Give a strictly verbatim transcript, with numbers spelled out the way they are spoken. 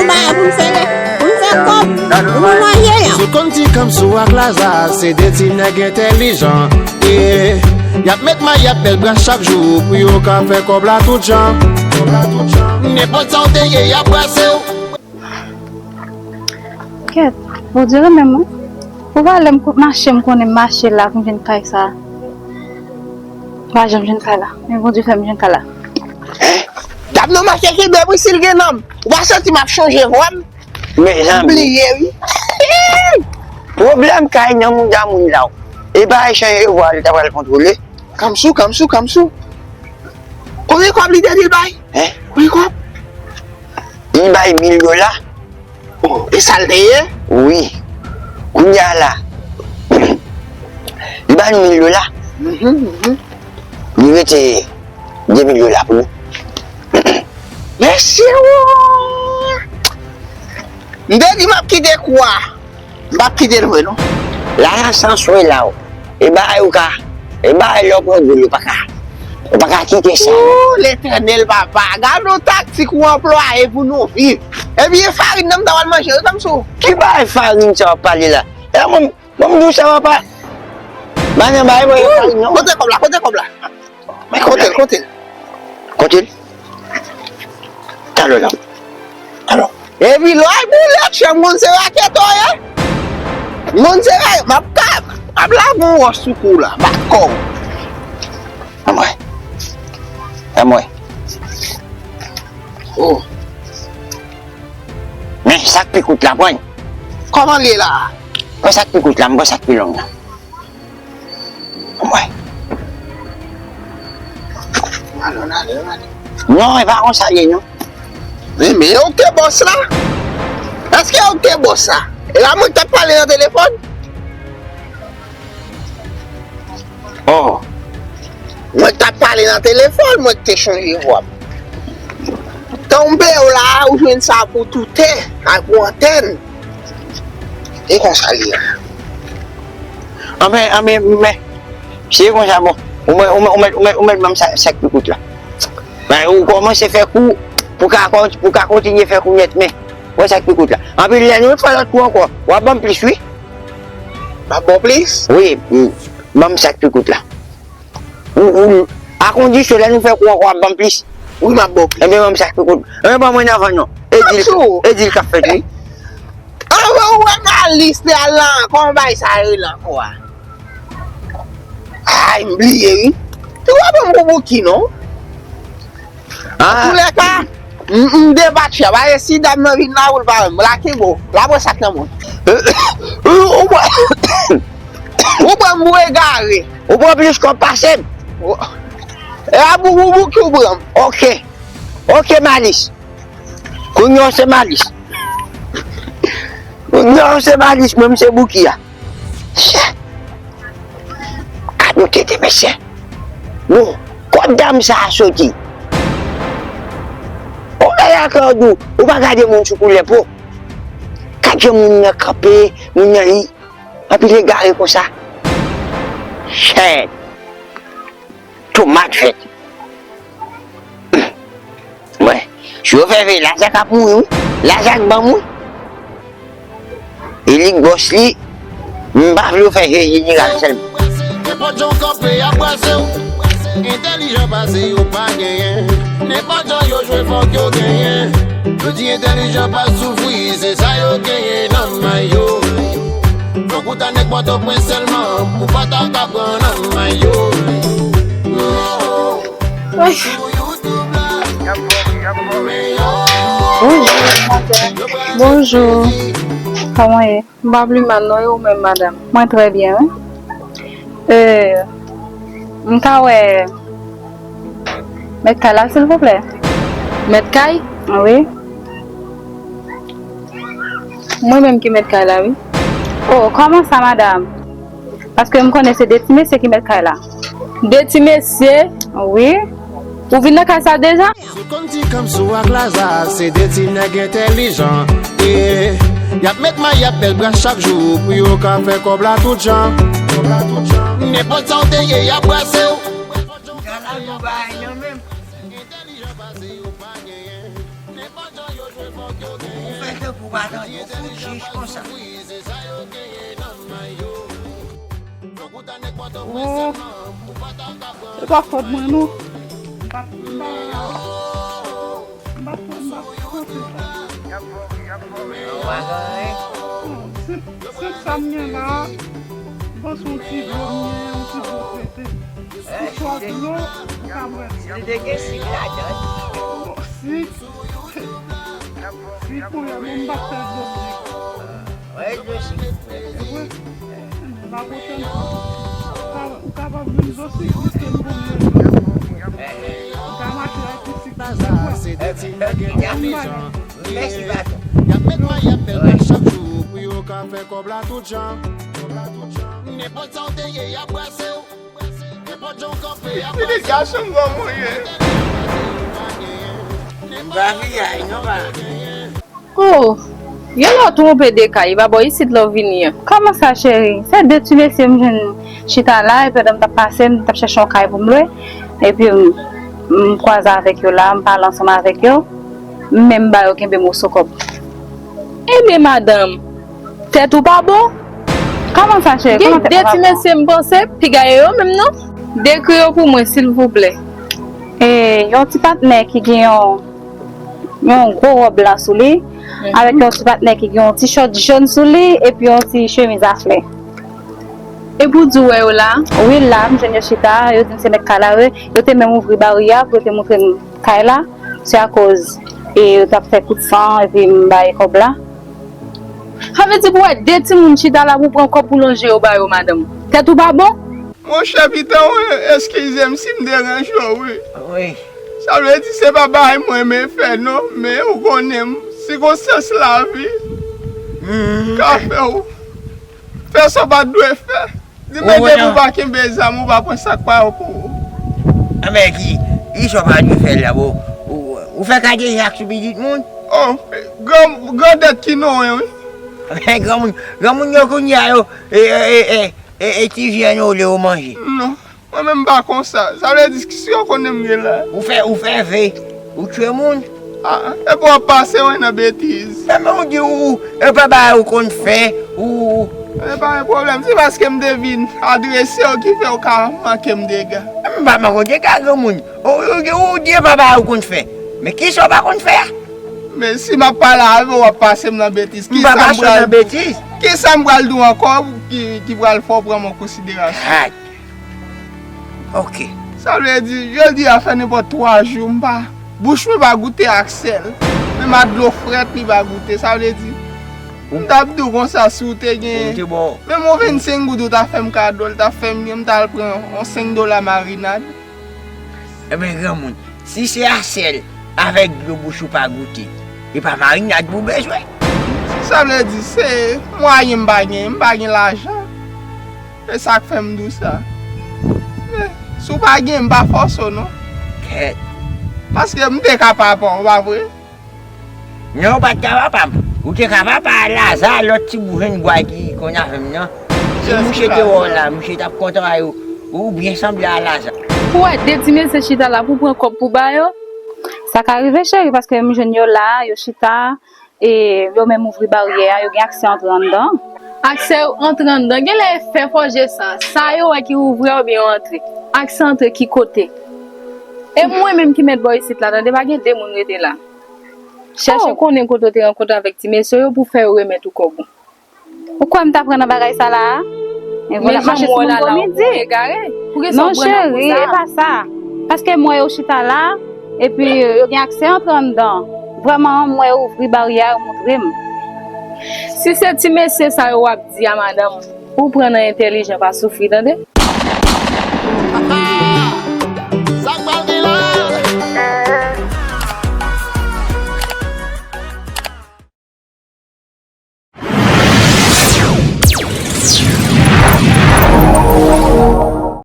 Bay pou m sere, pou m fè kòb, pou nou manje la. Sou konn ti Kamsou ak Laza, se de ti nèg entèlijan. Yeah. Y ap met may, y ap bèl bras chak jou pou yo ka fè kòb la tout jan. Nenpòt sa w te ye, y ap brase w. Kèt, Bondye renmen mwen. Ou pa lè m kou-, mache, m konnen m mache la pou m jwenn kay sa. M pa janm jwenn kay la. Men Bondye fè m jwenn kay la. Dam nan mache kenbe Prisil gen nanm. Ou pa santi m ap chanje vwa m? Mezanmi. Bliye wi. Pwoblèm kay nan mouda moun la. E pa chanje vwa li ta pral kontwole. Kamsou, Kamsou, Kamsou. Konbyen kòb li te di l bay? Hein? Konbyen kòb? Li bay mil dola. Oh, e sa l te ye? Wi. Kounye a la, li ba nou mil dola. Mhm, mhm. Li rete de mil dola pou nou. Mèsi, oh! M te di m ap kite kou a. M p ap kite l vre, non. Lajan san swe la, o. E bagay ou ka, e bagay lè w pran djòl, ou pa ka, ou pa ka kite sa, non. Ooh, Letènèl, papa. Gade yon taktik ou anplwaye pou nou viv. Epi e farin nan m ta pral manje, wi, Kamsou. Ki bagay farin sa w ap pale la? E mwen, mwen m di w sa, papa. Madan, bay mwen farin, non. Kote kòb la? Kote kòb la? Men kote l, kote l. Kote l? Talè la. Alò. Epi lè w boule, chè, m konn se raketè w ye. M konn se ra-, m ap ka, m ap lave yon wòch sou kou w la, bat kò w. Anmwey. Anmwey. Oh. Men sa k pi kout la, pran. Kòman l ye la? Pran sa k pi kout la, m pran sa k pi long la. Anmwey. Alò, n ale, n ale. Non, e pa konsa l ye, non. Men, men, yo k te bòs la? Èske yo k te bòs la? E pa mwen k t ap pale nan telefòn? Oh. Mwen k t ap pale nan telefòn, mwen k te chanje vwa m. Tonbe w la, ou jwenn sa pou toutè ak pou antèn. E konsa l ye. Anben, anben, men, se konsa, bon. Ou mèt, ou mèt, ou mèt, ou mèt, ou mèt ban m sa, sa k pi kout la. Men, ou kòmanse fè kou, pou ka kon-, pou ka kontinye fè kou nèt, men, wè sa k pi kout la. Anpi lè nou fè lòt kou ankò, w ap ban m plis, wi. M ap ba w plis? Wi, wi. Ban m sa k pi kout la. Ou, ou, a kondisyon, lè nou fè kou ankò, w ap ban m plis. Wi, m ap ba w plis. Enben, ban m sa k pi kout. Enben, ban mwen anvan non. E di l, e di l k ap fèt, wi. Anvan ou wè Malis te al lan, kòman bagay sa rele ankò a? Ay, m bliye, wi. Ou pa ban m pou Bouki, non? Ah. Antoulèka, m, m depatche a. Paske si dam nan vin la, pou l pa wè m. La kenbe w. La pran sa k nan men w. Ou pran, ou pran m pou egare. Ou pran plis kòb pase m. E a pou, pou Bouki ou pran m. Ok. Ok, Malis. Kounye a w se Malis. Kounye a w se Malis, mwen m se Bouki a. Chè! Gad yon tete, mesye. Bon, kot dam sa a soti? Ou gade akò di w, ou pa gade moun sou koulè po. Gad jan moun nan kanpe, moun nan li, anpil egare konsa. Chè! Tomat vèt. Mwen, si yo fè veye, Lazak ap mouri, wi. Lazak ban m, wi. E li k bòs li, m pa vle yo fè veye jeneral sèlman. Nenpòt jan w kanpe, y ap brase w. Entèlijan pase yo pa genyen. Nenpòt jan yo jwe, fòk yo genyen. Yo di entèlijan pa soufri, se sa yo genyen nan may yo. Fòk ou ta nèg Pòtoprens sèlman, pou pa ta ka pran nan may yo. Bonjou, madanm. Bonjou. Kòman w ye? M pa pli mal non, e ou menm, madanm? Mwen trè byen, wi. Euh, m ka wè mèt kay la, silvouplè? Mèt kay? Wi. Mwen menm ki mèt kay la, wi. Oh, kòman sa, madanm? Paske m konnen se de ti mesye ki mèt kay la. De ti mesye? Wi. Ou vin nan kay sa deja? Sou konn ti Kamsou ak Laza, se de ti nèg entèlijan. Yeah. Y ap met may, y ap bèl bras chak jou pou yo ka fè kòb la tout jan. Nenpòt sa w te ye, y ap brase w. Entèlijan pase yo pa genyen. Nenpòt jan yo jwe, fòk yo genyen. Pou pa tande yon kout jij konsa. Oh, se pa fòt mwen non. M pa, m pa, m pa, m pa fè sa. Ou pa gen anyen? Non, se, se sa m gen la. M panse yon ti dlo m gen, yon ti dlo trete. Oswa dlo, ou ka bwè. Li te gen sik ladan. Bon, sik. Sik, kounye a, bon, m pa fè dlo sik. Wè, dlo sik. Wi. Enben, pa pwochen fwa, ou ka, ou kapab jwenn dlo sik, piske m konn yo. Ou ka mache ak ti sik. Mèsi, patron. Y ap met mayèm nan chak jou pou yo ka fè kòb la tout jan. Nenpòt sa w te ye, y ap brase w. Nenpòt jan w kanpe, y ap brase w. Pitit gason m granmoun ye. M pa fiyay non, pa. Oh, gen lè w twonpe de kay, e pa bò isit la w vini an. Kòman sa, cheri? Se de ti mesye m jwenn chita la, e pandan m t ap pase, m t ap chèche yon kay pou m lwe. Epi m, m kwaze avèk yo la, m pale ansanm avèk yo. M menm ba yo kenbe moso kòb. Ebyen, madanm, tèt ou pa bon? Kòman sa, cheri? Gen de ti mesye m panse, piga e yo menm non. Dekri yo pou mwen, silvouplè. E, yon ti patnè ki gen yon, yon gwo wòb blan sou li, avèk yon ti patnè ki gen yon ti chòt jòn sou li, epi yon ti chemiz a flè. Epi w di w wè yo la? Wi, la, m jwenn yo chita, yo di m se mèt kay la yo ye, yo te menm ouvri baryè pou yo te montre m kay la, se akoz, e, yo t ap fè kout san, epi m ba yo kòb la. Sa vle di pou w wè de timoun chita la pou w pran kòb pou lonje yo ba yo, madanm? Tèt ou pa bon? Monchè, pitit mwen, eskize m si m deranje w, wi. Wi. Sa vle di se pa bagay mwen renmen fè, non, men ou konnen m, sikonstans lavi ka fè w fè sa w pa t dwe fè. Di men depi w pa kenbe zam, ou pa pran sa k pa yo pou ou. Anben, ki, ki sa w pa dwe fè la, bon? Ou, ou fè kadejak sou pitit moun? Oh, gran, grandèt ki non, wi. Anben, granmoun, granmoun yo kounye a yo, e, e, e, e, e, e ti vyann yo le yo manje. Non, mwen menm m pa konsa. Sa vle di, si yo konnen m gen la. Ou fè, ou fè ve, ou tchwe moun. Ah, epi w ap pase w nan betiz. Men, men ou di ou, e pa bagay ou konn fè, ou. E pa yon pwoblèm, se paske m te vin adrese w ki fè w ka manke m dega. M pa manke w dega, granmoun. Ou, ou, ou di e pa bagay ou konn fè. Men kisa w pa konn fè a? Men si m ap pale avè w, w ap pase m nan betiz. M pa pase w nan betiz. Kisa m pral di w ankò ki, ki pral fè w pran m an konsiderasyon? Hay. Ok. Sa vle di, jodi a fè nenpòt twa jou, m pa, bouch mwen pa goute ak sèl. Menm ak dlo frèt, li pa goute. Sa vle di, m t ap di w konsa, si w te gen, menm yon vennsenk goud ou ta fè m kado, l ta fè m byen, m t al pran yon senk dola marinad. Enben, granmoun, si se a sèl avèk dlo bouch ou pa goute, e pa marinad pou bezwen. Sa vle di, se mwayen m pa gen, m pa gen lajan. E sa k fè m di w sa. Men, si w pa gen, m pa fòse w, non. Kèt. Paske m te ka papa w, pa vre? Non, ou pa t ka papa m. Ou te ka papa a Laza, lòt ti boujèn bwa ki konn avè m nan. Si mouche te wè w la, mouche t ap kontan a yo. Ou byen sanble a Laza. Pou wè de ti mesye chita la pou pran kòb pou ba yo. Sa ka rive, cheri, paske m jwenn yo la, yo chita, e yo menm ouvri baryè a, yo gen aksè antre anndan. Aksè antre anndan, genlè e fè fòje sa. Sa yo wè ki ouvri a oubyen yo antre. Aksè antre ki kote? E mwen menm ki mèt bò isit la, tande, pa gen de moun rete la. Chèche konnen kote w te rankontre avèk ti mesye yo pou fè yo remèt ou kòb ou. Ou kwè m ta pran nan bagay sa la a? Men vòlè ap mache sou moun komedi. Non, cheri, e pa sa. Paske m wè yo chita la, epi yo gen aksè antre anndan. Vrèman, m wè yo ouvri baryè a, yo montre m. Si se ti mesye sa yo w ap di a, madanm, ou pran nan entèlijan, pa soufri, tande?